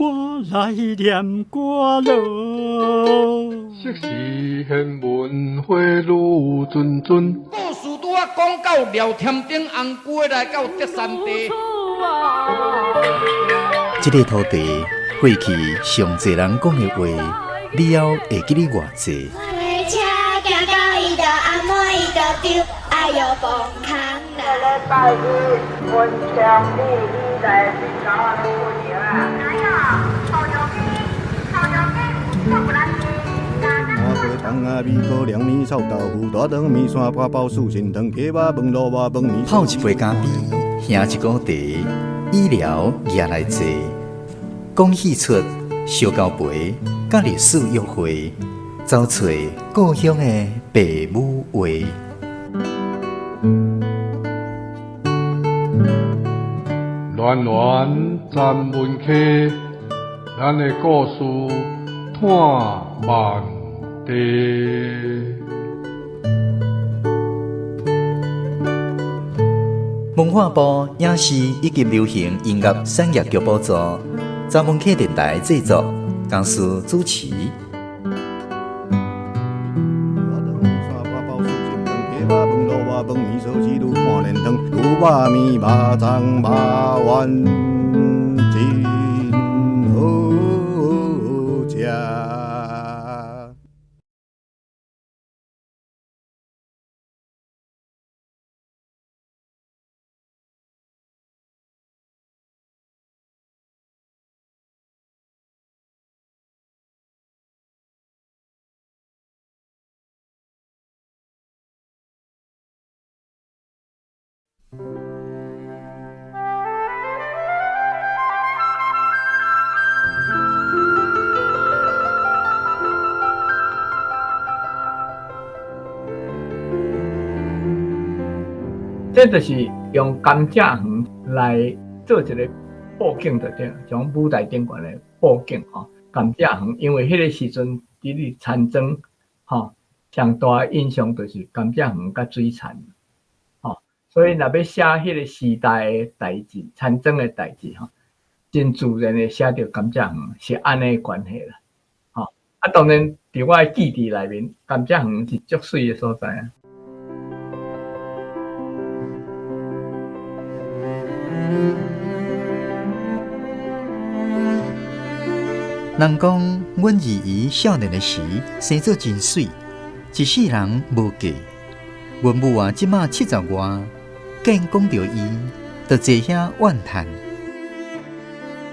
我來念歌囉。昔時玄文花愈谆谆。故事拄仔講到廖添丁紅龜來到德山地。這个土地過去上濟人講的話，你猶會記得偌濟？拜一，文昌你你來去找我的姑娘啊！泡一杯咖啡，喝一壺茶，醫療也來坐，講戲出燒交陪，佮歷史約會，走揣故鄉的爸母話。戀戀曾文溪，咱的故事伴萬地。文化部影視以及流行音樂產業局補助，曾文溪電台製作，公司主持。這就是用甘蔗園來做一個布景就對，像舞台頂懸的布景吼。甘蔗園，因為彼個時陣佇咧田莊吼，上大的印象就是甘蔗園佮水田，吼。所以若欲寫彼個時代的代誌，田莊的代誌吼，真自然的寫著甘蔗園是按呢關係啦，吼。啊，當然佇我的記憶內面，甘蔗園是足媠的所在啊。人講，阮二姨少年的時生做真媠，一世人無嫁。阮母啊，這馬七十外，見講著伊，就坐遐怨嘆。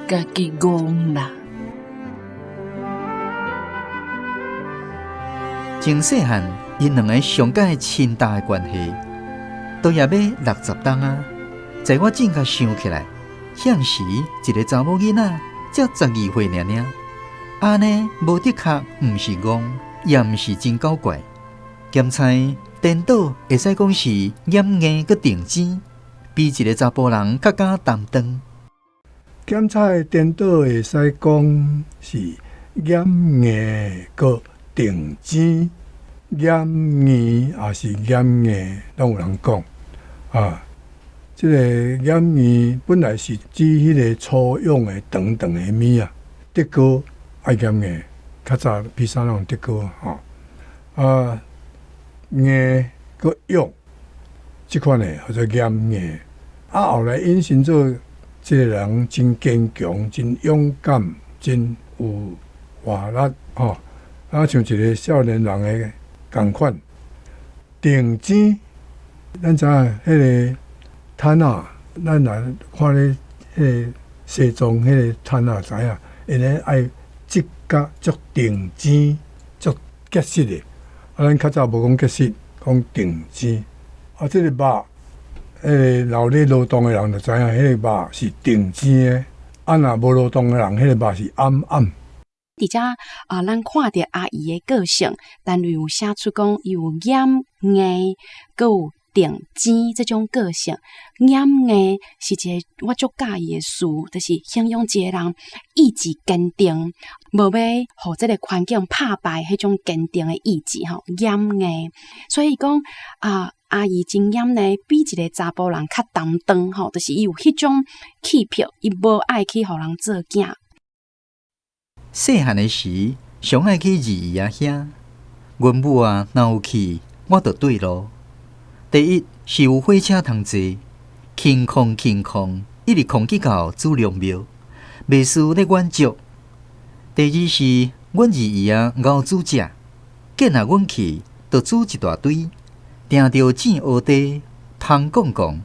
家己戇啦！從細漢，𪜶兩个上蓋親大的關係，都也欲60冬啊。在我正較想起來，彼時一个查某囡仔才12歲爾爾，按呢無的確毋是戇，也毋是真狡怪。鹹菜顛倒會使講是掩硬閣定錢，比一个查埔人較敢擔當。鹹菜顛倒會使講是掩硬閣定錢，掩硬抑是掩硬，攏有人講啊。這个掩硬本來是指彼个粗用的長長的物啊，竹篙愛掩硬，較早披薩攏用竹篙吼。啊，硬閣勇，這款的號做掩硬。啊，後來引申做這个人真堅強、真勇敢、真有活力吼。啊，像一个少年人的仝款。定錢，咱知影彼个毯仔，咱若看咧彼个西裝彼个毯仔，知影，𪜶咧愛織甲足定錢、足結實的。啊，咱較早無講結實，講定錢。啊，這個肉，彼个若有咧勞動的人就知影，彼个肉是定錢的。啊，若無勞動的人，彼个肉是暗暗。佇遮啊，咱看著阿姨的個性，陳雷有寫出講伊有掩硬，閣有定錢這種個性。掩硬是一个我足佮意的詞，就是形容一个人意志堅定，無欲予這个環境拍敗彼種堅定的意志吼。掩硬，所以講啊，阿姨真掩呢，比一个查埔人較擔當吼，就是伊有彼種氣魄，伊無愛去予人做囝。细汉的时，上爱去二姨仔遐。阮母啊，若有去，我就缀路。第一是有火车通坐，轻空轻空，一直空去到祖龙庙，袂输咧远足。第二是阮二姨仔𠢕煮食，见若阮去，就煮一大堆，定著煎蚵嗲、芳摃摃、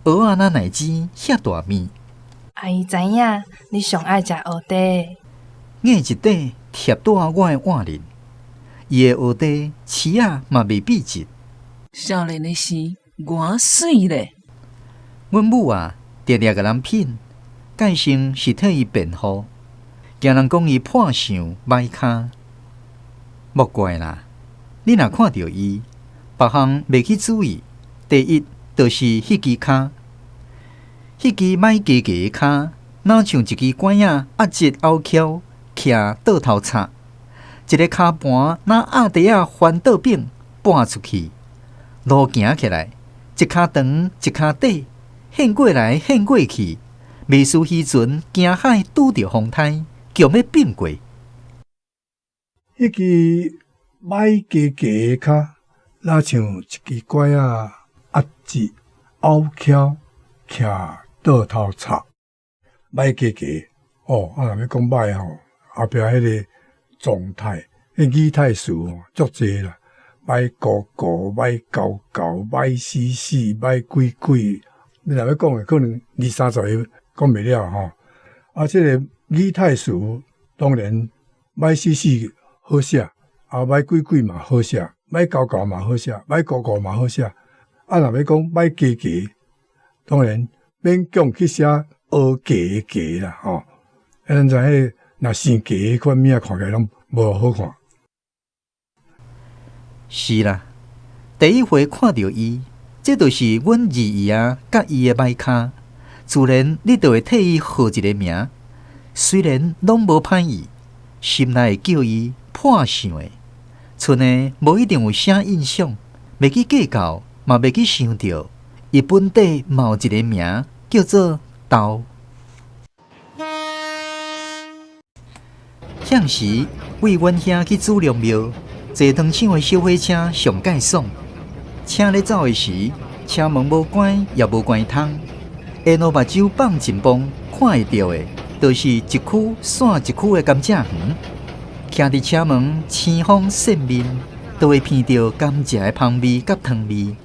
蚵仔若奶煎遐大面。阿姨知影你上爱食蚵嗲。硬一块贴住我的碗里，伊的蚵嗲刺仔嘛袂变质。少年的时，偌媠咧。阮母啊，定定共人品，改成是替伊辩护，惊人讲伊破相歹跤。莫怪啦，你若看著伊，别项袂去注意。第一，就是彼支跤，彼支歹低低的跤，若像一支拐仔压直拗翘，徛倒头插，一个跤盘若压地仔翻倒柄跋出去，路行起来，一跤长一跤短，献过来献过去，袂输渔船惊海拄著风台，强欲并过。彼支歹低低的跤，若像一支拐仔压直拗翘，徛倒头插，歹低低哦。啊，若欲讲歹吼，后壁彼个状态，彼语态词吼，足济啦，歹糊糊，歹厚厚，歹死死，歹鬼鬼。你若欲讲的，可能二三十个讲袂了吼。啊，这个语态词当然歹死死好写，啊，歹鬼鬼嘛好写，歹厚厚嘛好写，歹糊糊嘛好写。啊，若欲讲歹低低，当然勉强去写学低低啦吼。啊，咱知彼若生低彼款物仔看起来拢无好看。是啦，第一回看著伊，这就是阮二姨仔佮意的歹跤，自然你就会替伊号一个名，虽然拢无歹意，心内会叫伊破相的，賰呢无一定有啥印象，袂去计较，嘛袂去想著，伊本底嘛有一个名叫做豆。向时为阮兄去祖龙庙，坐糖厂的小火车上盖爽。车咧走的时，车门无关也无关窗，沿路目睭放一放，看会著的，就是一区线一区的甘蔗园。徛伫车门，清风扇面，都会闻著甘蔗的芳味佮糖味。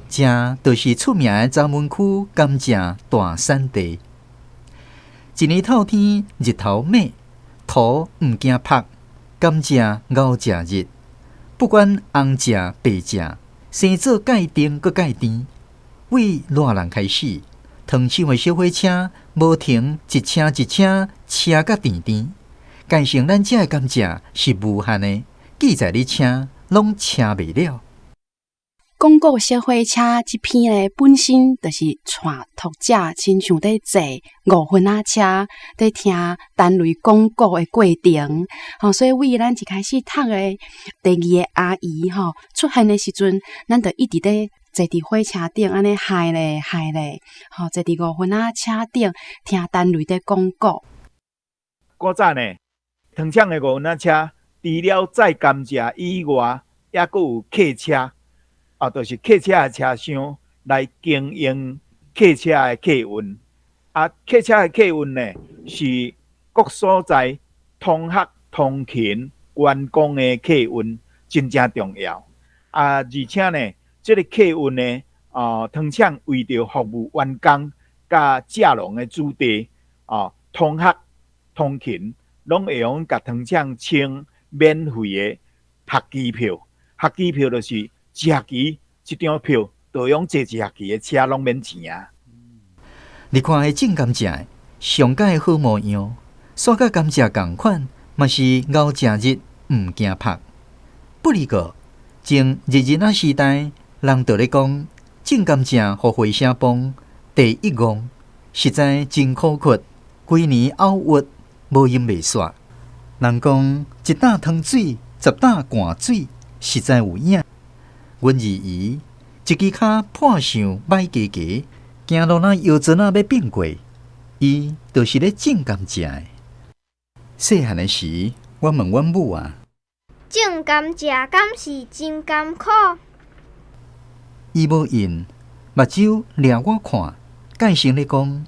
这就是出名的闸门区甘蔗大产地。一年透天，日头猛，土毋惊曝，甘蔗𠢕食日，不管红蔗白蔗，生做盖甜阁盖甜。为热人开始，糖厂的小火车无停，一车一车车甲甜甜。改成咱遮的甘蔗是无限的，记在咧车拢车袂了。广告小火车这篇咧，本身就是带读者亲像伫坐五分仔车，伫听陈雷讲古的过程。吼，所以为咱一开始读的第二个阿姨吼出现的时阵，咱就一直伫坐伫火车顶按呢嗨咧嗨咧，吼，坐伫五分仔车顶听陈雷伫讲古。古早呢，糖厂的五分仔车，除了载甘蔗以外，犹阁有客车。啊，就是客车的车厢来经营客车的客运。啊，客车的客运呢，是各所在通学、通勤、观光的客运，真正重要。啊，而且呢，这个客运呢，啊，糖厂为著服务员工佮蔗农的子弟，啊，通学、通勤，拢会用共糖厂称免费的学期票。学期票就是一学期一张票，就用坐一学期的车，拢免钱啊！你看，彼种甘蔗上盖好模样，煞佮甘蔗仝款，嘛是𠢕食日毋惊曝。不离个，从日日仔时代，人就咧讲种甘蔗予火车帮第一戆，实在真苦困，规年拗郁，无用袂煞。人讲一担糖水，十担灌水，实在有影。阮二姨一支跤破相歹低低，行路若腰酸仔欲并过，伊就是咧种甘蔗的。細漢的時，我問阮母啊，種甘蔗敢是真艱苦？伊無應，目睭掠我看，蓋聲咧講。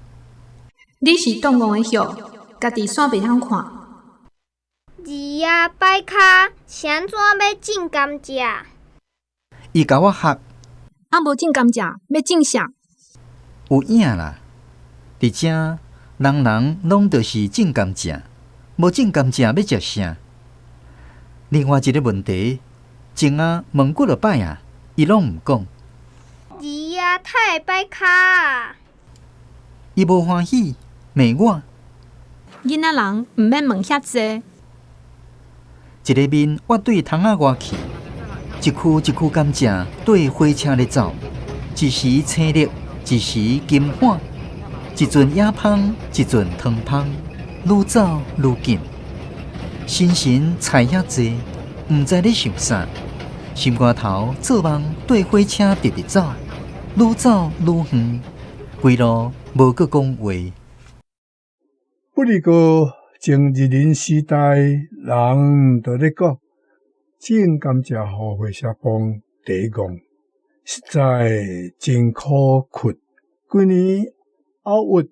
你是擋戇的葉，家己煞袂曉看。二仔擺跤，是按怎欲種甘蔗？伊共我喝。啊，無種甘蔗，欲種啥？有影啦！佇遮，人人攏著是種甘蔗，無種甘蔗欲食啥？另外一个問題，前仔問幾落擺啊，伊攏毋講。二仔太會擺跤啊！伊無歡喜，罵我。囡仔人毋免問遐濟。一个面我對窗仔外去，一區一區甘蔗綴火車咧走，一時青綠，一時金黃，一陣野芳，一陣糖芳，愈走愈緊。神神猜遐濟，毋知咧想啥，心肝頭做夢綴火車直直走，愈走愈遠，規路無閣講話。不過前日人時代，人就咧講，種甘蔗予火車幫第一戇，實在真苦困。規年拗鬱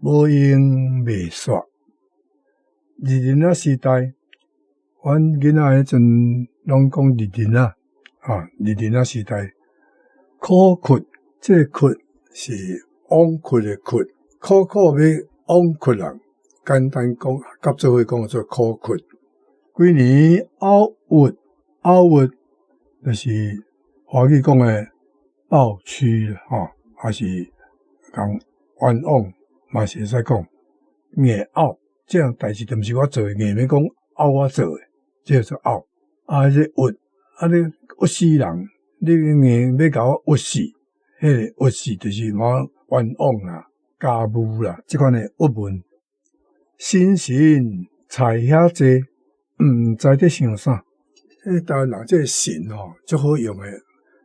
無閒袂煞。日人仔時代，阮囡仔彼陣攏講日人仔，啊，日人仔時代苦困，這個困是枉屈的屈，苦苦欲枉屈人。簡單講，合做伙講做苦困。規年拗鬱，拗鬱就是華語講的抱屈吼，還是共冤枉，嘛是會使講硬拗。這樣代誌就毋是我做的，硬欲講拗我做的，這叫做拗。啊，這鬱，啊你鬱死人，你硬欲共我鬱死，彼個鬱死就是講冤枉啦、家務啦，這款的鬱悶。心神猜遐濟，毋知咧想啥。這台灣人這个神吼，足好用的。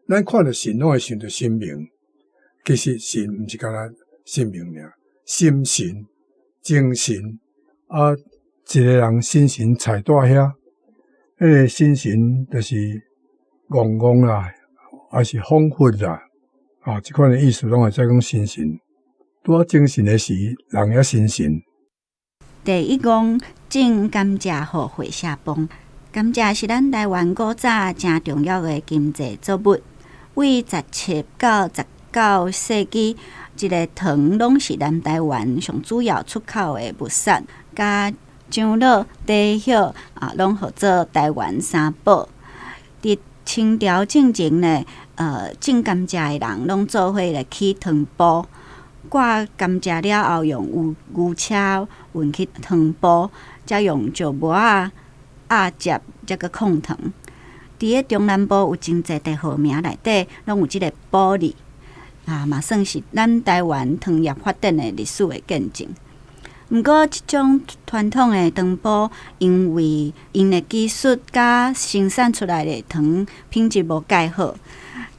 咱看著神，攏會想著神明。其實神毋是干焦神明爾，心神、精神啊，一个人心神菜蹛遐，彼个心神就是戇戇啦，還是恍惚啦，啊，這款的意思攏會使講心神。拄仔精神的時，人也心神。第一戇種甘蔗予火車幫，甘蔗是咱台灣古早誠重要的經濟作物。為17到19世紀，這个糖攏是咱台灣上主要出口的物產，佮樟腦、茶葉啊，攏號做台灣三寶。佇清朝進前呢，種甘蔗的人攏做伙來起糖埔。割甘蔗了後，用牛牛車運去糖埔，才用石磨仔壓汁，才閣控糖。佇咧中南部有真濟地號名內底，攏有這个埔字，啊，嘛算是咱台灣糖業發展的歷史的見證。毋過，這種傳統的糖埔，因為𪜶的技術佮生產出來的糖品質無蓋好。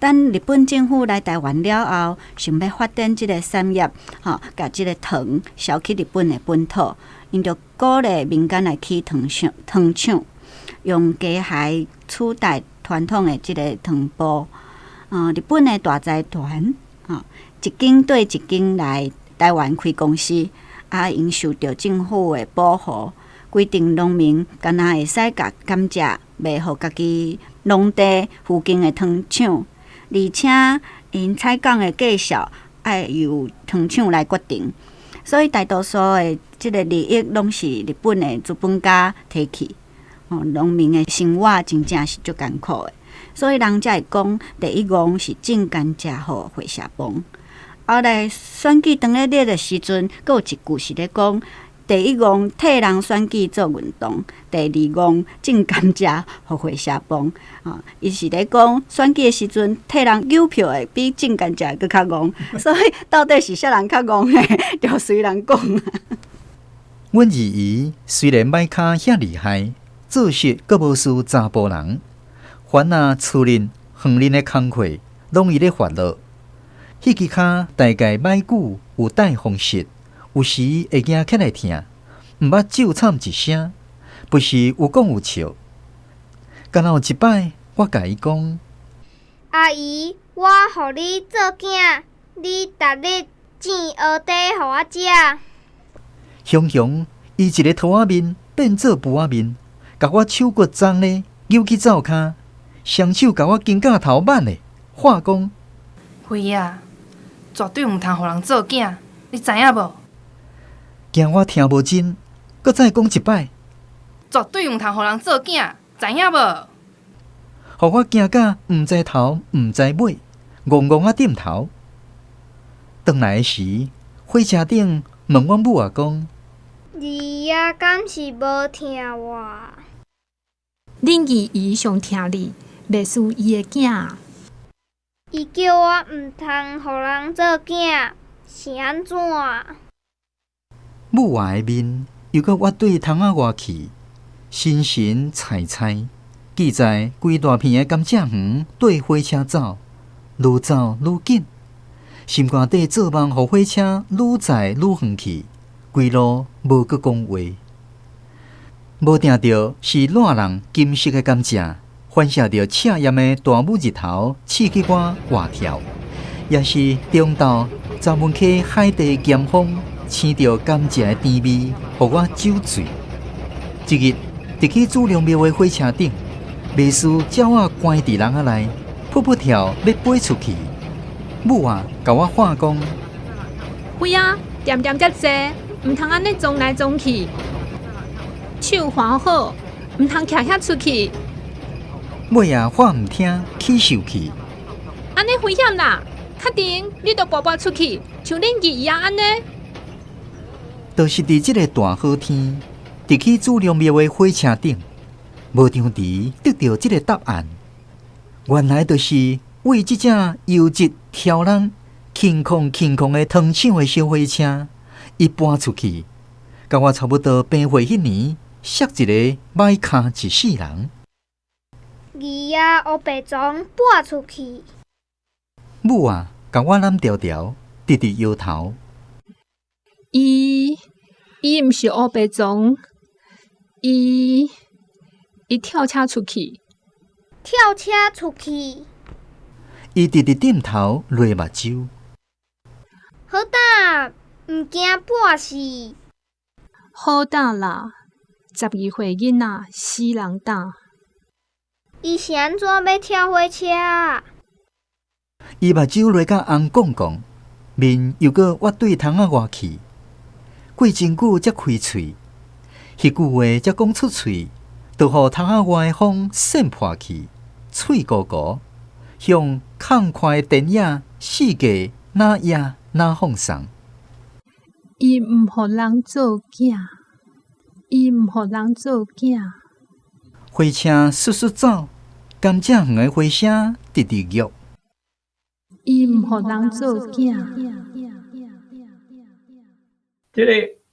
等日本政府來台灣了後，想欲發展這个產業，吼，共這个糖銷去日本的本土，𪜶就鼓勵民間來起糖廠，糖廠用機械取代傳統的這个糖埔。日本的大財團，吼，一間綴一間來台灣開公司，啊，𪜶受著政府的保護，規定農民干焦會使共甘蔗賣予家己農地附近的糖廠。而且，𪜶採港的價數愛由糖廠來決定，所以大多數的這个利益攏是日本的資本家提去。哦，農民的生活真正是足艱苦的，所以人才會講第一戇是種甘蔗予火車幫。後來選舉當咧熱的時陣，閣有一句是咧講。第一戇替人選舉做運動，第二戇種甘蔗予火車幫。啊，伊是咧講選舉的時陣替人扭票的比種甘蔗閣較戇，所以到底是啥人較戇呢？就隨人講。阮二姨雖然擺跤遐厲害，做事閣無輸查埔人，凡若厝裡、園林的工課，攏伊咧發落。彼支跤大概擺久有帶風濕。有時會行起來疼，毋捌咒惨一聲，不時有講有笑。敢若有一擺，我共伊講：阿姨，我予你做囝，你逐日煎蚵嗲予我食。雄雄，伊一个桃仔面變做匏仔面，共我手骨髒咧，扭去灶跤，雙手共我肩胛頭挽咧，話講：輝仔，絕對毋通予人做囝，你知影無？驚我聽無真，閣再講一擺。絕對毋通予人做囝，知影無？予我驚甲毋知頭毋知尾，戇戇仔點頭。轉來時，火車頂問阮母仔講：二仔敢是無疼我？恁二姨上疼你，袂輸伊的囝。伊叫我毋通予人做囝，是按怎？母仔的面又閣倚對窗仔外去，神神采采，記載規大片的甘蔗園綴火車走，愈走愈緊，心肝底做夢，予火車愈載愈遠去，規路無閣講話。無定著是熱人金色的甘蔗，反射著赤炎的大拇日頭，刺激我活跳；也是中晝閘門溪海地鹹風，聞著甘蔗的甜味，予我酒醉。一日，佇去祖龍廟的火車頂，袂輸鳥仔關佇籠仔內，噗噗跳欲飛出去。母仔共我喊講：輝仔，恬恬才坐，毋通按呢撞來撞去。手環好，毋通徛遐出去。尾仔喊毋聽，起受氣。按呢危險啦！較陣你著跋跋出去，像恁二姨仔按呢。就是佇這个大好天，佇去祖龍廟的火車頂，無張持得著這个答案。原來就是為這隻優質挑人輕空輕空的糖廠的小火車，伊搬出去，佮我差不多平歲彼年，摔一个䆀跤一世人。二仔烏白撞搬出去。母仔，共我攬牢牢，直直搖頭。伊伊毋是烏白撞，伊伊跳車出去。跳車出去。伊直直點頭，落目睭。好膽，毋驚半死。好膽啦，12歲囡仔死人膽。伊是按怎欲跳火車？伊目睭落甲紅摃摃，面又閣倚對窗仔外去。過真久才開喙，彼句話才講出喙，就予窗仔外的風扇破去，喙糊糊，向空曠的田野四界哪野哪放送。伊毋予人做囝，伊毋予人做囝。火車簌簌走，甘蔗園的花聲直直玉。伊毋予人做囝。這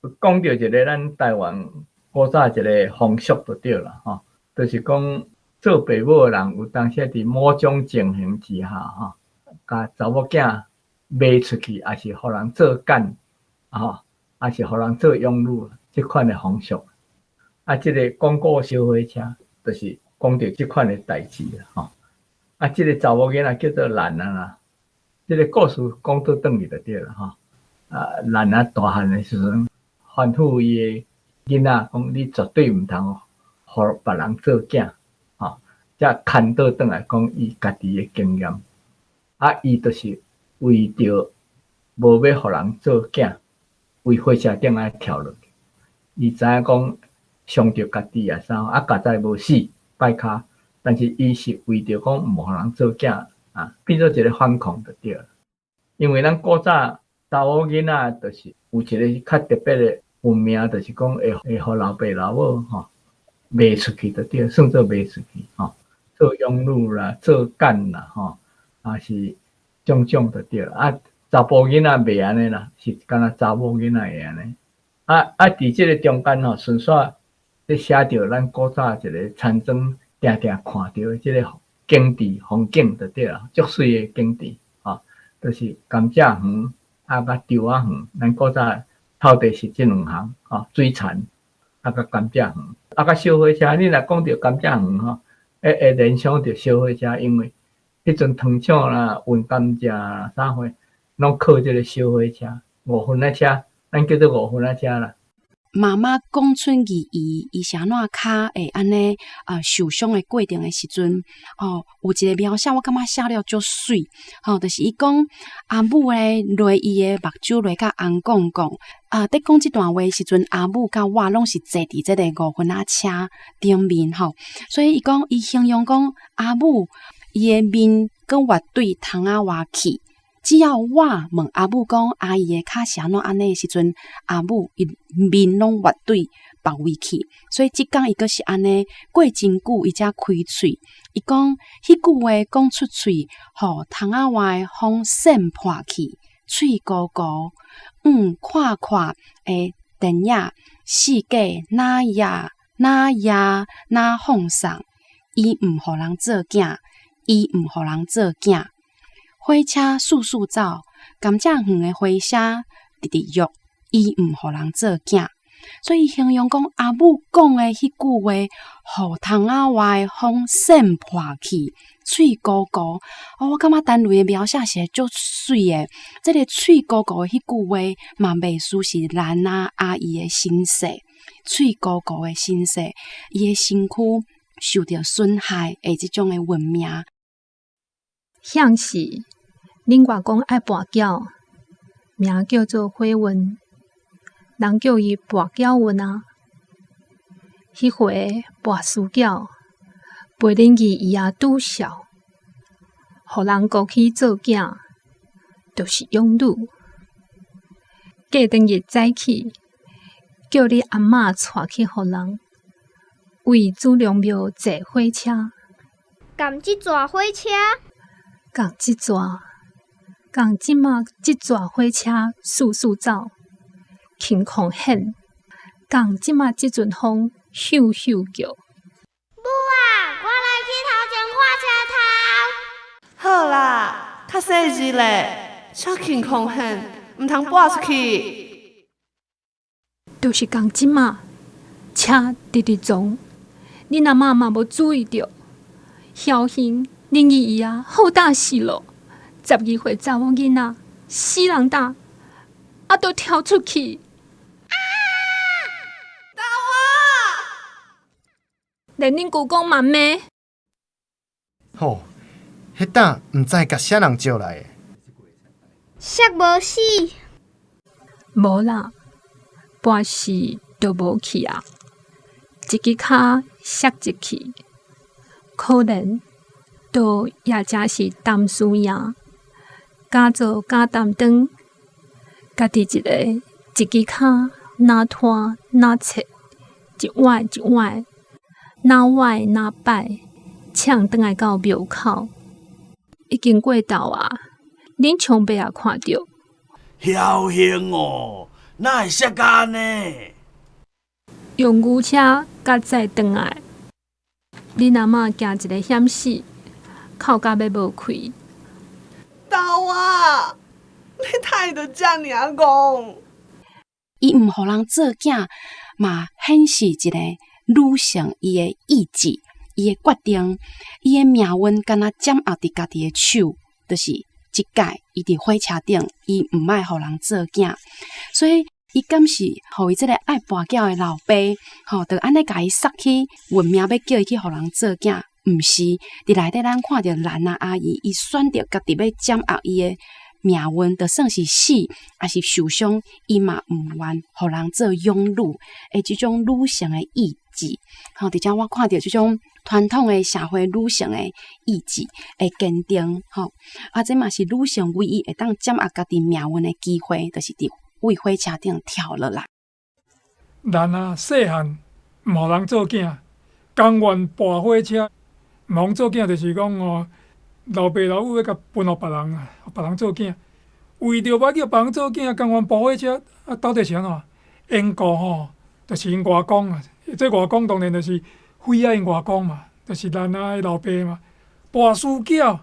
個講著一个咱台灣古早一个風俗就對啦，吼，就是講做爸母的人有當時佇某種情形之下，吼，共查某囝賣出去，抑是予人做紺，吼，抑是予人做養女，這款的風俗。啊，這个廣告小火車就是講著這款的代誌啦，吼。啊，這个查某囡仔叫做蘭啊啦，這个故事講倒轉去就對啦，吼。啊，蘭啊大漢的時陣，吩咐伊的囡仔講：你絕對毋通予別人做囝，吼。才牽倒轉來講伊家己的經驗。啊，伊就是為著無欲予人做囝，為火車頂仔跳落去。伊知影講傷著家己啊啥，啊，佳哉無死，擺跤。但是伊是為著講毋予人做囝啊，變做一个反抗就對了。因為咱古早查某囡仔就是有一个較特別的運命，就是講會予老爸老母吼賣出去就對，算做賣出去吼，做養女啦，做紺啦吼，啊是種種就對了。啊，查埔囡仔袂按呢啦，是敢若查某囡仔會按呢。啊，佇這个中間吼，順紲咧寫著咱古早一个田莊定定看著的這个景致風景就對啦，足媠的景致吼，就是甘蔗園啊，佮稻仔園。咱古早透地是這兩項吼，水田啊，佮甘蔗园，啊，佮小火车。你若讲著甘蔗园吼，會聯想著小火車，因為彼陣糖廠啦、運甘蔗啦、啥貨，攏靠這个小火車、五分仔車，咱叫做五分仔車啦。媽媽講出伊伊伊是按怎跤會按呢啊受傷的過程的時陣，哦，有一個描寫我感覺寫了足媠，吼，就是伊講阿母咧落伊的目睭落甲紅摃摃，啊，佇講這段話的時陣，阿母佮我攏是坐佇這个五分仔車頂面吼，所以伊講伊形容講阿母伊的面閣越對窗仔外去。只要我問阿母講阿姨的跤是按怎按呢的時陣，阿母伊面攏越對別位去，所以這工伊閣是按呢，過真久伊才開喙。伊講彼句話講出喙，予窗仔外的風扇破去，喙糊糊，看看的電影，世界哪也哪也哪放送，伊毋予人做囝，伊毋予人做囝。火車速速走，甘蔗園的花車直直躍，伊毋予人做囝，所以形容講阿母講的彼句話，予窗仔外的風扇破去，喙糊糊。哦，我感覺單位的描寫是足媠的。這个喙糊糊的彼句話，嘛袂輸是蘭仔阿姨的身世，喙糊糊的身世，伊的身軀受著損害的這種的運命。向是恁外公愛跋筊，名叫做火運，人叫伊跋筊運啊。彼回跋輸筊，陪恁二姨仔拄笑，予人孤起做囝，就是養女。過當日早起，叫你阿嬤帶去予人，為祖龍廟坐火車。仝這逝火車？仝這逝，仝這馬這逝火車速速走，輕空顯，仝這馬這陣風咻咻叫。母啊，我來去頭前看車頭。好啦，較細緻咧，車輕空顯，毋通跋出去。就是仝這馬車直直撞，恁阿嬤嘛無注意著，僥倖。恁二姨仔好膽死咯！12歲查某囡仔，死人膽，啊，都跳出去！啊！豆啊！連恁姑公嘛罵。吼，彼胆毋知共啥人招來的。摔無死？無啦，跋死就無去啊！一支跤摔入去，可憐。都也誠是擔輸贏，敢做敢擔當，家己一個一支跤，若拖若切，一歪一歪，若歪若擺，搶轉來到廟口，已經過晝啊！恁長伯也看著，僥倖哦，哪會摔甲按呢？用牛車共載轉來，恁阿嬤驚一個險死。哭甲欲無氣。豆啊！你態度遮爾仔戇。伊毋予人做囝，嘛顯示一個女性伊的意志，伊的決定，伊的命運敢若掌握佇家己的手，就是這擺伊佇火車頂，伊毋愛予人做囝，所以伊敢是予伊這个愛跋筊的老爸，吼，就按呢共伊捒去運命，欲叫伊去予人做囝。毋是，佇內底咱看著蘭仔阿姨，伊選擇家己欲掌握伊的命運，就算是死，抑是受傷，伊嘛毋願予人做養女的這種女性的意志。吼，佇遮我看著這種傳統的社會女性的意志的堅定，吼，啊，這嘛是女性唯一會當掌握家己命運的機會，就是佇位火車頂跳落來。蘭仔細漢毋予人做囝，甘願跋火車。毋予做囝就是講哦，老爸老母欲共分予別人啊，予別人做囝，為著欲叫別人做囝，甘願跋火車，啊，到底是按怎？緣故吼，就是𪜶外公啊，這外公當然就是妃仔𪜶外公嘛，就是蘭仔的老爸嘛。跋輸筊，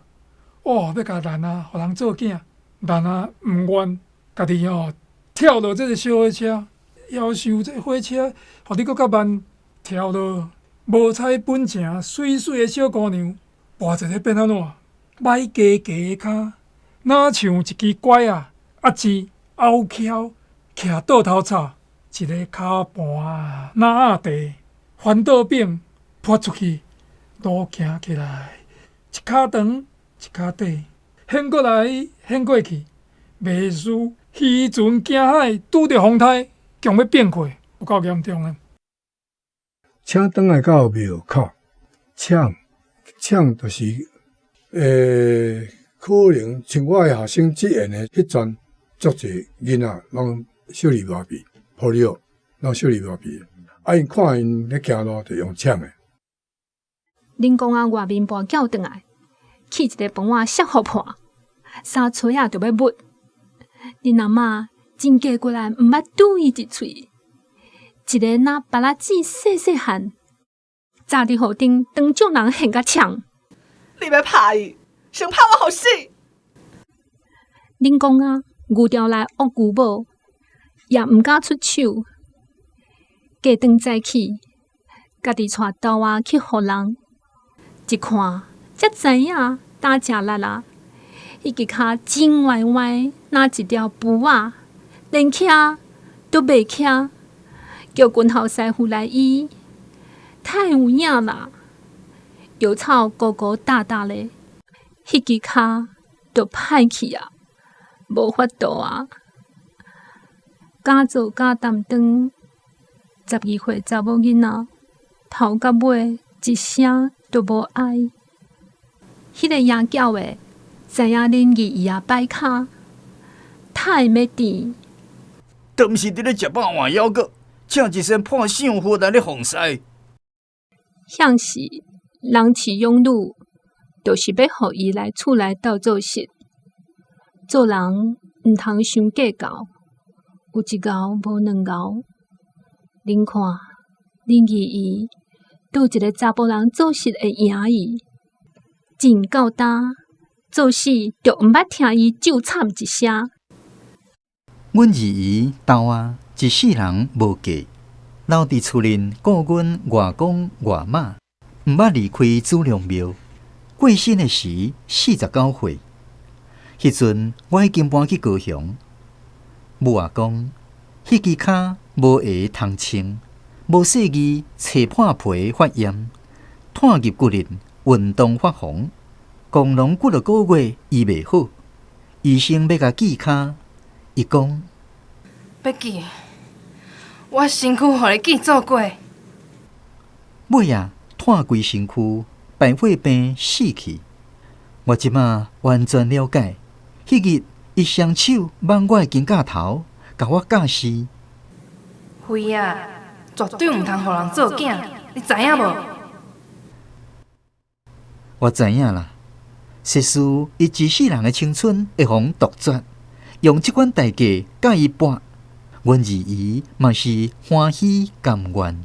哦，欲共蘭仔予人做囝，蘭仔毋願，家己吼跳落這个小火車，夭壽這火車，予你閣較慢跳落，無彩本情，媠媠的小姑娘，跋一个變按怎？䆀加加的跤，若像一支拐仔，啊舌拗蹺，徛倒頭插，一个跤盤若鴨地，翻倒反，潑出去，路行起來，一跤長，一跤短，掀過來，掀過去，袂輸漁船驚海，拄著風颱，強欲變過，有夠嚴重的。請轉來到廟口，搶搶就是，可能像我的學生志願的彼陣，足濟囡仔攏小兒麻痹，polio，攏小兒麻痹。啊，𪜶看𪜶咧行路，就用搶的。恁公仔外面跋轎轉來，去一个飯碗摔予破，衫揣仔就欲抹。恁阿嬤真過過來，毋捌拄伊一喙，一个若芭樂子細細漢，站佇雨頂，當眾人現甲嗆。你欲拍伊，先拍我予死！恁公仔牛牢內惡牛母，也毋敢出手。過頓早起，家己帶豆仔去予人，一看才知影擔誠力啊！彼支跤真歪歪，若一條布仔，連徛都袂徛，叫軍校師傅來醫，太有影啦！藥草糊糊沓沓咧，彼支跤就歹去啊，無法度啊！敢做敢擔當，12歲查某囡仔，頭到尾一聲都無哀。彼个贏轎的知影恁二姨仔擺跤，太欲甜。都毋是佇咧食飽換枵閣，請一身破相佛來咧奉侍。向時人飼養女，就是欲予伊來厝內鬥做事。做人毋通傷計較，有一𠢕無兩𠢕。恁看，恁二姨倒一个查埔人做事會贏伊，真到今做事就毋捌聽伊咒慘一聲。阮二姨豆仔一世人無嫁，留佇厝裡顧阮外公外媽，毋捌離開祖龍廟。過身的時49歲，彼陣我已經搬去高雄。母仔講，彼支跤無鞋通穿，無細膩切破皮發炎，湠入骨力，運動發紅，講攏幾落個月醫袂好，醫生欲共鋸跤，伊講欲鋸，我身軀予你鋸做過。尾仔湠規身軀，敗血病死去。我這馬完全了解，彼日伊雙手挽我的肩胛頭，共我教示。輝仔，絕對毋通予人做囝，你知影無？我知影啦，世事伊一世人的青春會予人杜絕，用這款代價共伊搏，阮二姨嘛是歡喜甘願。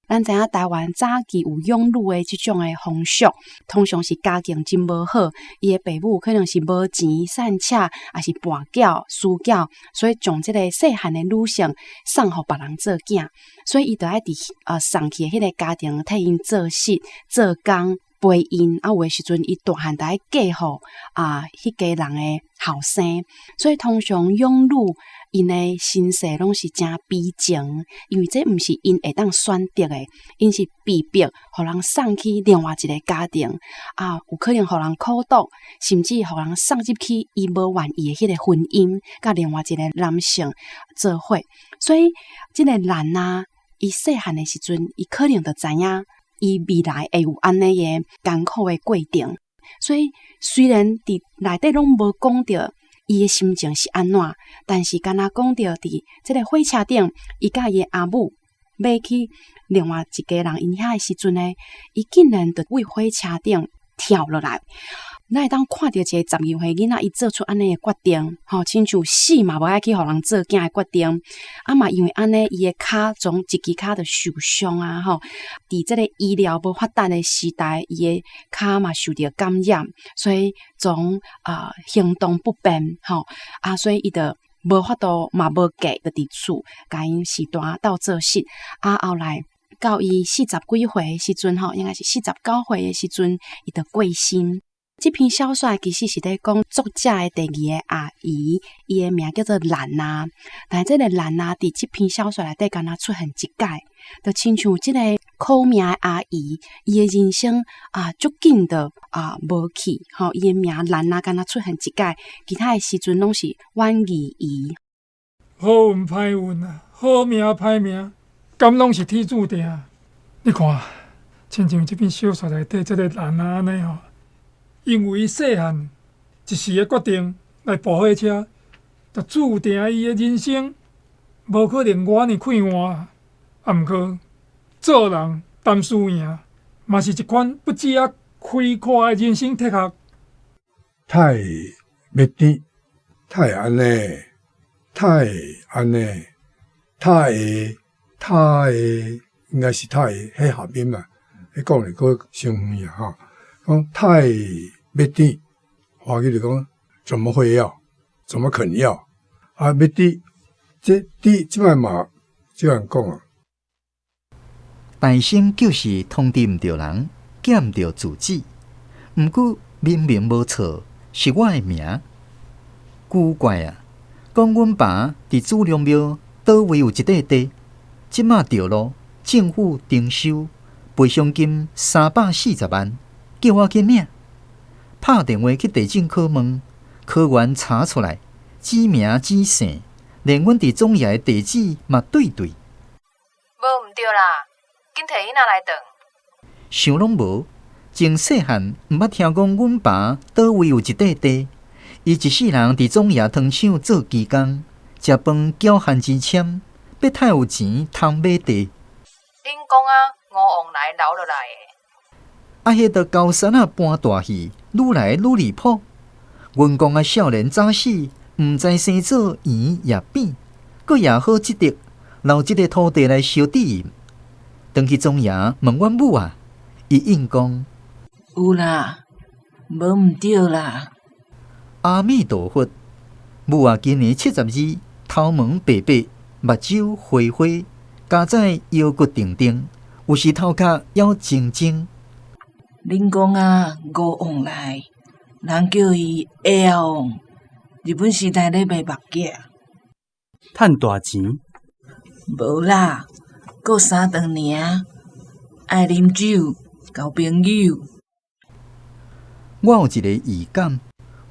咱知影台灣早期有養女的這種的風俗，通常是家境真無好，伊的爸母可能是無錢散赤，抑是跋筊輸筊，所以將這個細漢的女性送予別人做囝，所以伊就愛佇送去的彼个家庭替𪜶做事、做工、陪𪜶，啊有的時陣伊大漢就愛嫁予彼家人的後生，所以通常養女𪜶的身世攏是誠悲情，因為這毋是𪜶會當選擇的，𪜶是被逼予人送去另外一个家庭，啊，有可能予人苦毒，甚至予人送入去伊無願意的彼个婚姻，佮另外一个男性做伙，所以這个蘭啊，伊細漢的時陣，伊可能就知影伊未來會有按呢个艱苦的過程，所以雖然佇內底攏無講著伊的心情是按怎，但是敢若講著佇這个火車頂，伊佮伊的阿母欲去另外一家人𪜶遐的時陣呢，伊竟然就對火車頂跳落來。咱會當看著一个12歲囡仔，伊做出按呢的決定，吼，親像死嘛無愛去予人做囝的決定。啊嘛，因為按呢，伊的跤總一支跤就受傷啊，吼。佇這個醫療無發達的時代，伊的跤嘛受著感染，所以總行動不便，吼。啊，所以伊就無法度嘛無嫁，就佇厝共𪜶序大鬥做穡。啊，後來到伊四十幾歲的時陣吼，應該是49歲的時陣，伊就過身。這篇小說其實是咧講作者的第二个阿姨，伊的名叫做蘭娜。但是這个蘭娜佇這篇小說內底，敢若出現一擺，就親像這个苦命的阿姨，伊的人生啊，足緊就啊無去吼，伊的名蘭娜敢若出現一擺，其他的時陣攏是阮二姨。好運歹運啊，好命歹命，敢攏是天注定？你看，親像這篇小說內底這个蘭娜按呢吼。因為細漢一時的決定來跋火車，就注定伊的人生無可能我按呢快活。啊，毋過做人擔輸贏，嘛是一款不止仔開闊的人生哲學。太欲甜，太按呢，太按呢，太會，太會，應該是太會，彼合音啊，彼講咧閣傷遠啊吼。講太欲甜，華語就講怎麼會要，怎麼肯要啊？欲甜，這甜這擺嘛這樣講啊。大聲就是通知毋著人，寄毋著住址。毋過明明無錯，是我的名。古怪啊！講阮爸佇祖龍廟佗位有一塊地，這馬著咯，政府徵收，賠償金340萬，叫我去領。拍電話去地政科問，科員查出來，指名指姓，連阮佇總爺的地址嘛對對。無毋對啦，緊提囡仔來轉。想攏無，從細漢毋捌聽講阮爸佗位有一塊地，伊一世人佇總爺糖廠做機工，食飯繳番薯簽，欲趁有錢通買地。恁講啊，吳旺來留落來的。啊！彼著高山仔搬大戲，愈來愈離譜。阮公仔少年早死，毋知生做圓抑扁，閣也好積德，留這个土地來相致意。轉去總爺問阮母啊，伊應講有啦，無毋對啦。阿彌陀佛，母啊，今年72，頭毛白白，目睭花花，加載腰骨定定，有時頭殼猶精精。恁公仔吳旺來，人叫伊鞋仔王。日本時代咧賣目鏡，趁大錢？無啦，顧三頓爾，愛啉酒，交朋友。我有一个預感，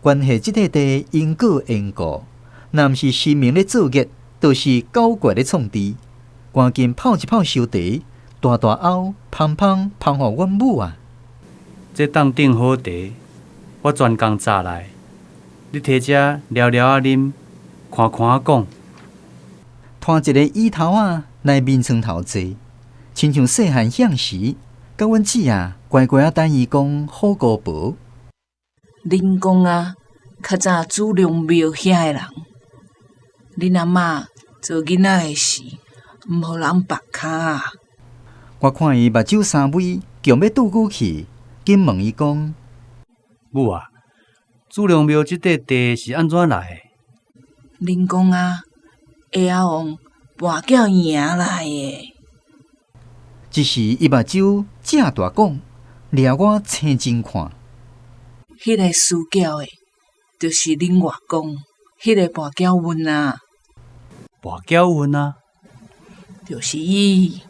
關係這塊地因果緣故，若毋是神明咧作孽，就是搞怪咧創治。趕緊泡一泡燒茶，大大甌，芳芳芳予阮母啊！這當頂好茶，我專工榨來，你提遮聊聊仔啉，看看仔講。拖一个椅頭仔來眠床頭坐，親像細漢向時，佮阮姊啊乖乖仔等伊講好姑婆。恁公仔，較早祖龍廟遐的人，恁阿嬤做囡仔的時，毋予人縛跤。我看伊目睭三微，強欲拄久去。緊問伊講：母啊，祖龍廟這塊地是按怎來的？恁公仔，鞋仔王跋筊贏來的。這時伊目睭正大講，掠我青真看。彼个輸筊的，就是恁外公，彼个跋筊運啊。跋筊運啊？就是伊，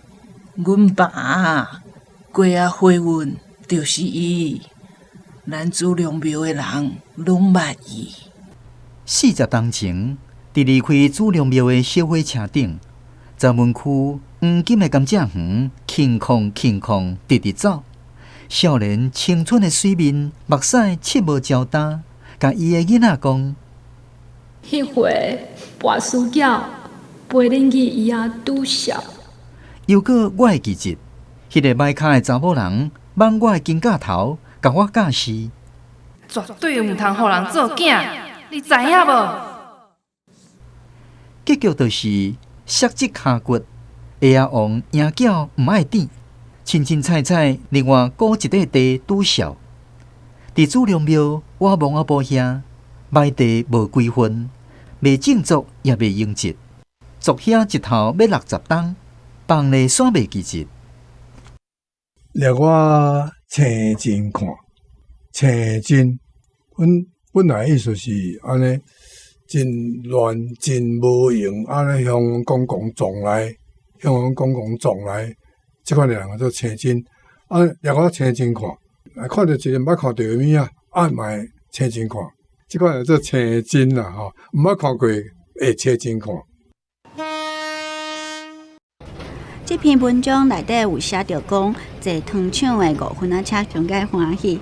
阮爸啊，過仔火運。就是伊，咱祖龍廟的人攏捌伊。40冬前，佇離開祖龍廟的小火車頂，石門區黃金的甘蔗園，輕空輕空，直直走。少年青春的水面，目屎七無焦焦，共伊的囡仔講：彼回跋輸筊，陪恁去伊仔拄笑。又閣我會記得，彼个䆀跤的查某人。挽我的肩胛頭，共我教示，絕對毋通予人做囝，你知影無？結局就是摔這跤骨，鞋仔王贏筊毋愛轉，凊凊彩彩另外沽一塊地拄數。佇祖龍廟，我望阿婆兄買地無幾分，袂振作也袂用節，做遐一頭欲60冬，放咧煞袂記得。掠我青真看，青真，本來意思是按呢，真亂真無閒，按呢向公共撞來，向公共撞來，這款的人叫做青真。啊，掠我青真看，看著一个毋捌看著的物仔，啊嘛會青真看，這款叫做青真啦吼，毋捌看過會青真看。這篇文章內底有寫著講，坐糖廠的五分仔車上蓋歡喜。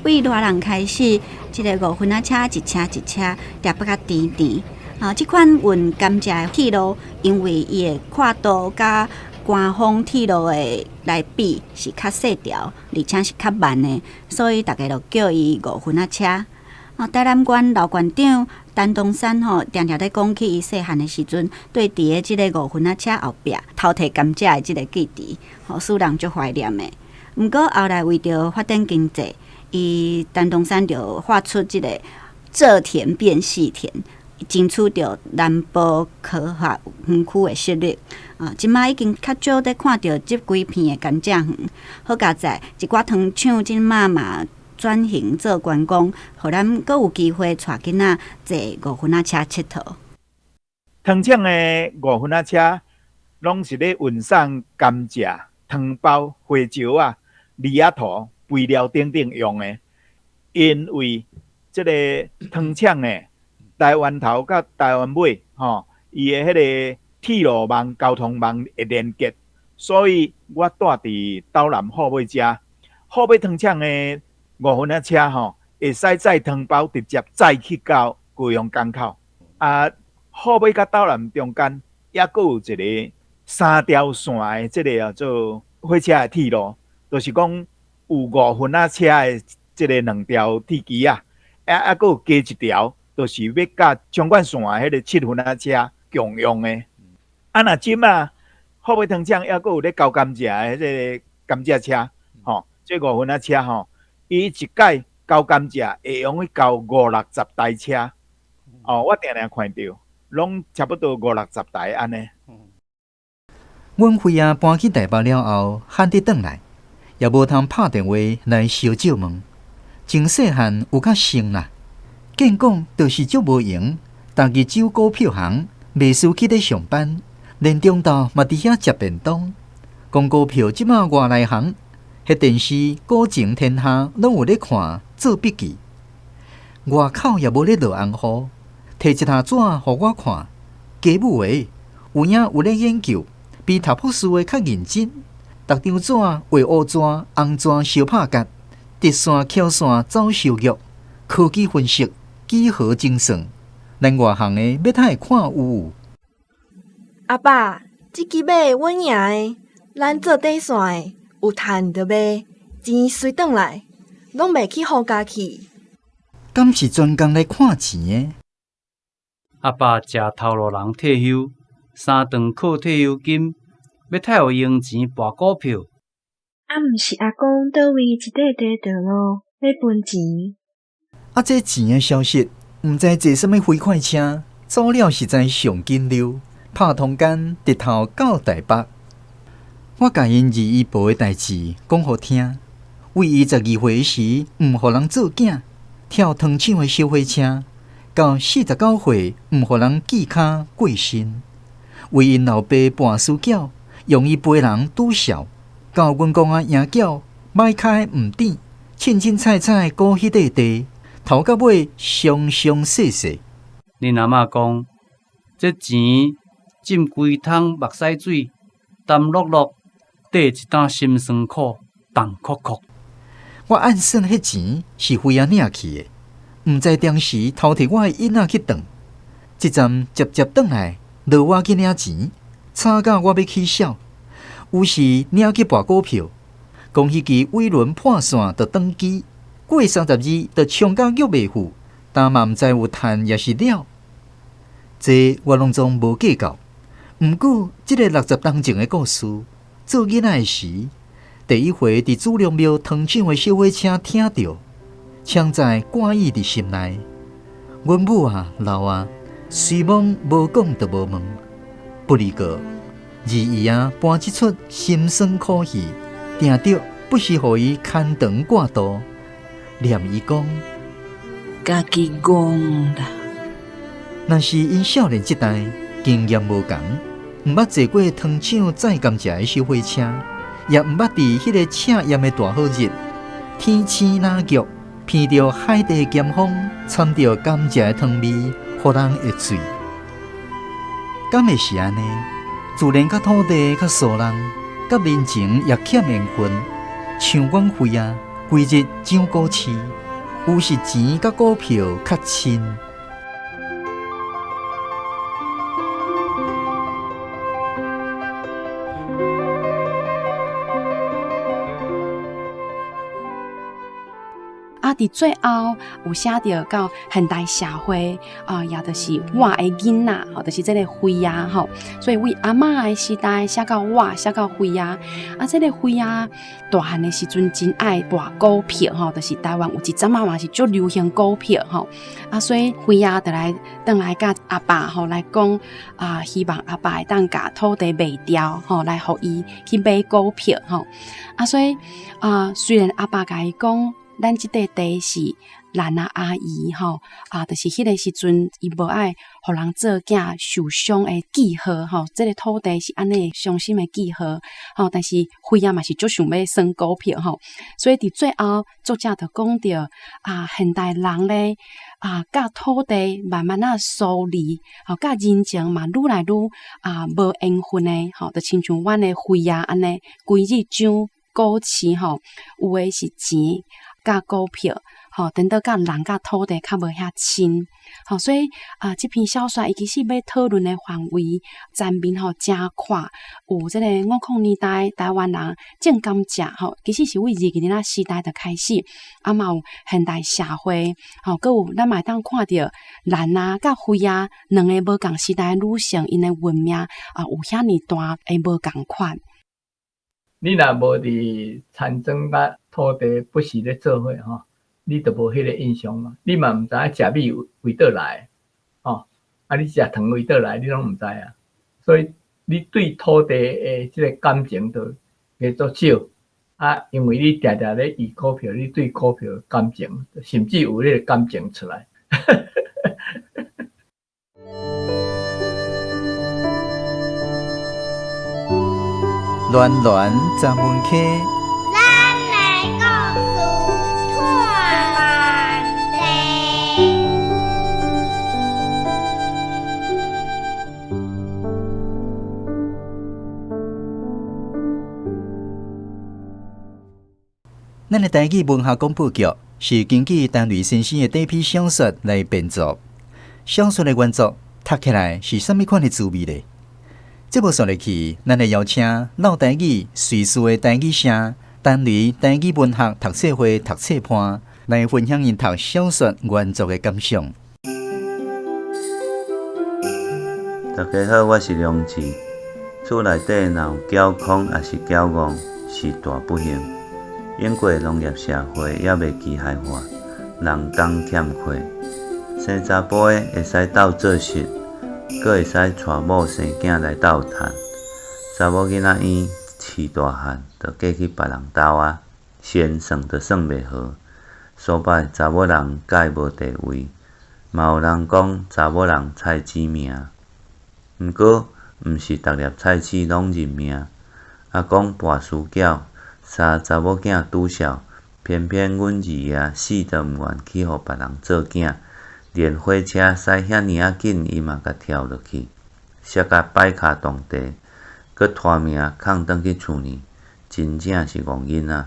對賴人開始，這个五分仔車一車一車疊較甜甜。啊，這款運甘蔗的鐵路，因為伊的闊度佮官方鐵路的來比是較細條，而且是較慢的，所以大家就叫伊五分仔車。啊，台南縣老縣長陳東山吼，定定咧講起伊細漢的時陣，對佇个這个五分仔車後壁偷提甘蔗的這个記憶，吼，使人足懷念的。毋過後來為著發展經濟，伊陳東山就發出這个蔗田變細田，爭取著南部科學園區的設立。啊，這馬已經較少咧看著這幾片的甘蔗園。好佳哉，一寡糖廠這馬嘛轉型做觀光，予咱閣有機會帶囡仔坐五分仔車𨑨迌。糖廠的五分仔車攏是咧運送甘蔗、糖包、花椒仔、梨仔塗、肥料等等用的。因為這個糖廠呢，台灣頭佮台灣尾，吼，伊的彼个鐵路網、交通網會連結，所以我住佇斗南虎尾遮，虎尾糖廠的五分仔車吼，會使載糖包直接載去到高雄港口。啊，虎尾佮斗南中間抑閣有一個三條線的這个叫做火車的鐵路，就是講有五分仔車的這个兩條鐵枝仔，啊，閣有加一條，就是欲佮縱貫線的彼个七分仔車共用的。啊，若這馬虎尾糖廠抑閣有咧交甘蔗的這个甘蔗車，吼，這五分仔車吼，伊一擺交甘蔗會用去交五六十台車，哦，我定定看著，攏差不多五六十台按呢。阮惠仔搬去台北了後，罕得轉來，也無通拍電話來相借問。從細漢有較生啦，見講就是足無閒，逐日守股票行，袂輸去咧上班，連中晝嘛佇遐食便當。講股票這馬偌內行，彼電視股情天下攏有咧看，做筆記。外口也無咧落紅雨，提一疊紙予我看，家母的有影有咧研究，比讀博士的較認真。逐張紙畫烏紙、紅紙相拍結，直線、曲線走收玉，科技分析、幾何精算，咱外行的欲通會看有？阿爸，這支馬阮贏的，咱做短線的，有趁就賣，錢隨轉來，攏袂去予加去。敢是專工來看錢的？阿爸食頭路人退休，三頓靠退休金，欲太有閒錢博股票。啊，毋是阿公佗位一塊塊道路欲分錢？啊，這錢的消息，毋知坐啥物飛快車，走了實在上緊溜，拍通間直頭到台北。我共𪜶二姨婆的代誌講予聽，為伊12歲時毋予人做囝，跳糖廠的小火車，到49歲毋予人鋸跤過身，為𪜶老爸跋輸繳，用伊陪人拄笑，到阮公仔贏繳，䆀跤毋甜，凊凊彩彩顧彼塊地，頭到尾傷傷細細。恁阿嬤講，這錢浸規桶目屎水，澹漉漉，綴一擔心酸苦，重硞硞。我暗算彼錢是惠仔領去的，毋知當時偷提我的囡仔去轉，這站接接轉來，落我去領錢，慘甲我欲起痟。有時領去博股票，講彼支偉倫破線就轉機，過30日就衝甲玉袂赴，但嘛毋知有趁抑是了。這我攏總無計較。毋過，這个60冬前的故事，做囡仔的時，第一回佇祖龍廟糖廠的小火車聽著，常在掛憶佇心內。阮母啊，老啊，雖罔無講就無問，不離過二姨仔搬這齣心酸苦戲，定著不時予伊牽腸掛肚，念伊講家己戇啦。若是𪜶少年這代經驗無仝，毋捌坐過糖廠載甘蔗的小火車，也毋捌佇彼个赤炎的大好日，天青若玉，闻著海地的咸風，摻著甘蔗的糖味，予人會醉。敢會是按呢？自然佮土地較疏人，佮人情也欠緣分。像阮花仔，規日漲股市，有是錢佮股票較親。啊！佇最後有寫著到現代社會啊，也就是我的囡仔，吼，就是這个花仔吼。所以為阿嬤的時代寫到我，寫到花仔。啊，這个花仔大漢的時陣真愛博股票吼，就是台灣有一陣仔嘛是足流行股票吼。啊，所以花仔就來轉來佮阿爸吼來講啊，希望阿爸會當共土地賣掉吼，來予伊去買股票吼。啊，所以啊，雖然阿爸共伊講，咱這塊地是蘭仔阿姨吼，啊，就是彼个時陣伊無愛予人做囝受傷的記號吼，這个土地是按呢傷心的記號吼，但是花仔嘛是足想欲算股票吼，所以佇最後作者就講著啊，現代人咧啊，佮土地慢慢仔疏離，吼，佮人情嘛愈來愈啊無緣分的吼，就親像阮的花仔按呢，規日漲股市吼，有的是錢。佮股票，吼，等到佮人佮土地較無遐親，吼，所以啊，這篇小說伊其實欲討論的範圍層面吼誠闊，有這个50年代台灣人種甘蔗，吼，其實是為二二年時代就開始，啊嘛有現代社會，吼，閣有咱嘛會當看著蘭仔佮花仔兩个無仝時代的女性，𪜶的運命啊有遐爾大的無仝款。你若無佇田莊佮土地不時咧做伙吼，你就無彼个印象嘛。你嘛毋知影食米為佗來，吼，啊你食糖為佗來，你攏毋知啊。所以你對土地的這个感情就會足少。啊，因為你定定咧預股票，你對股票的感情，甚至有彼个感情出來。巒巒十文溪，咱的故事托万地。咱的台語文學廣播劇是根據陳雷先生的短篇小說來編作，小說的原作讀起來是啥物款的滋味呢？節目煞落去，咱來邀請老台語瑞士的台語社陳雷台語文學讀冊會讀冊伴來分享𪜶讀小說原作的感想。大家好，我是梁志。厝內底若有繳空抑是繳戇，是大不幸。英國農業社會猶未機械化，人工欠缺，生查埔的會使鬥做實，閣會使娶某生囝來鬥趁。查某囡仔嬰飼大漢，就嫁去別人兜啊，先算就算袂好。所擺查某人蓋無地位，嘛有人講查某人菜市命。毋過，毋是逐粒菜市攏認命。阿公跋輸繳，三查某囝拄數，偏偏阮二爺死都毋願去予別人做囝，連火車駛遐爾仔緊，伊嘛共跳落去，摔甲擺跤動地，閣拖命空轉去厝呢，真正是戇囡仔。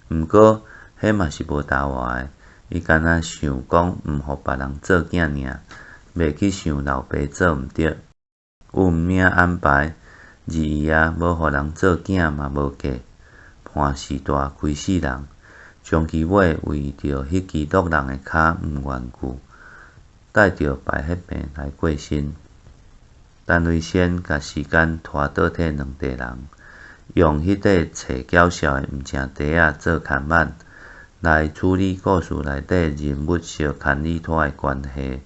毋過，彼嘛是無答話的，伊干焦想講毋予別人做囝爾，袂去想老爸做毋著。運命安排，二姨仔無予人做囝嘛無計，伴序大規世人，終其尾為著彼支落人的跤毋願顧，帶著敗血病來過身。陳雷先共時間拖倒退兩代人，用彼塊冊繳數的毋成袋仔做看板，來處理故事內底人物相牽理拖的關係。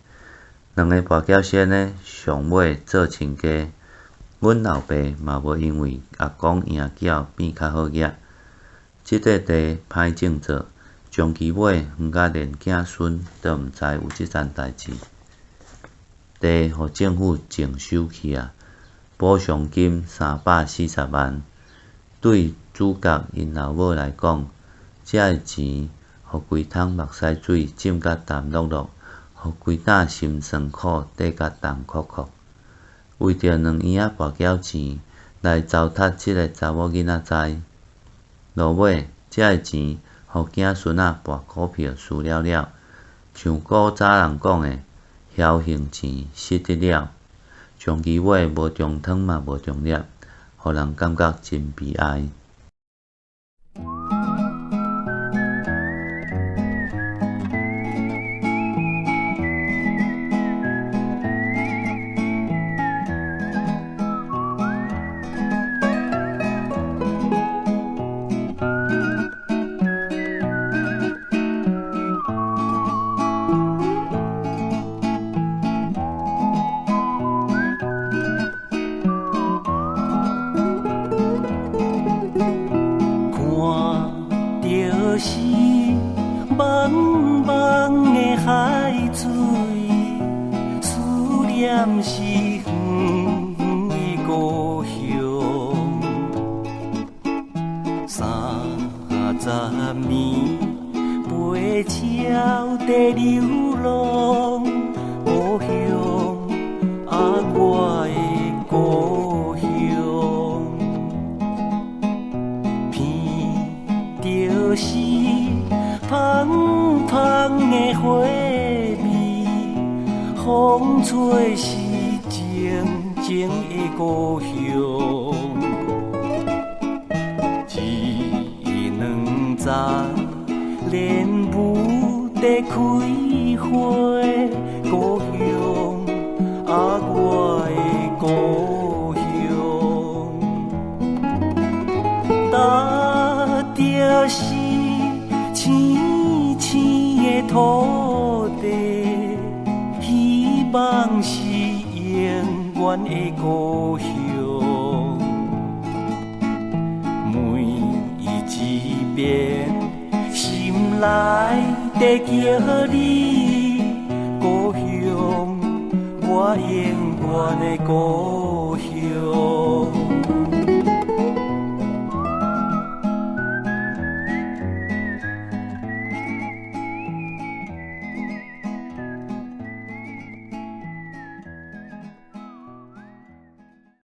两个跋筊仙呢，上尾做亲家。阮老爸嘛无因为阿公赢缴变较好额。这块地歹种作，长期尾远甲连囝孙都毋知有这层代志。地予政府征收去啊，补偿金340万。对主角𪜶老母来讲，这个钱予规桶目屎水浸甲澹漉漉，予规担心酸苦缀甲重扣扣。为著两圆仔跋筊钱来糟蹋这个查某囡仔知，落尾这个钱予囝孙仔博股票输了了，像古早人讲的，侥幸钱失得了，长期尾无中汤嘛无中粒，予人感觉真悲哀。你，故乡，我永远的故乡。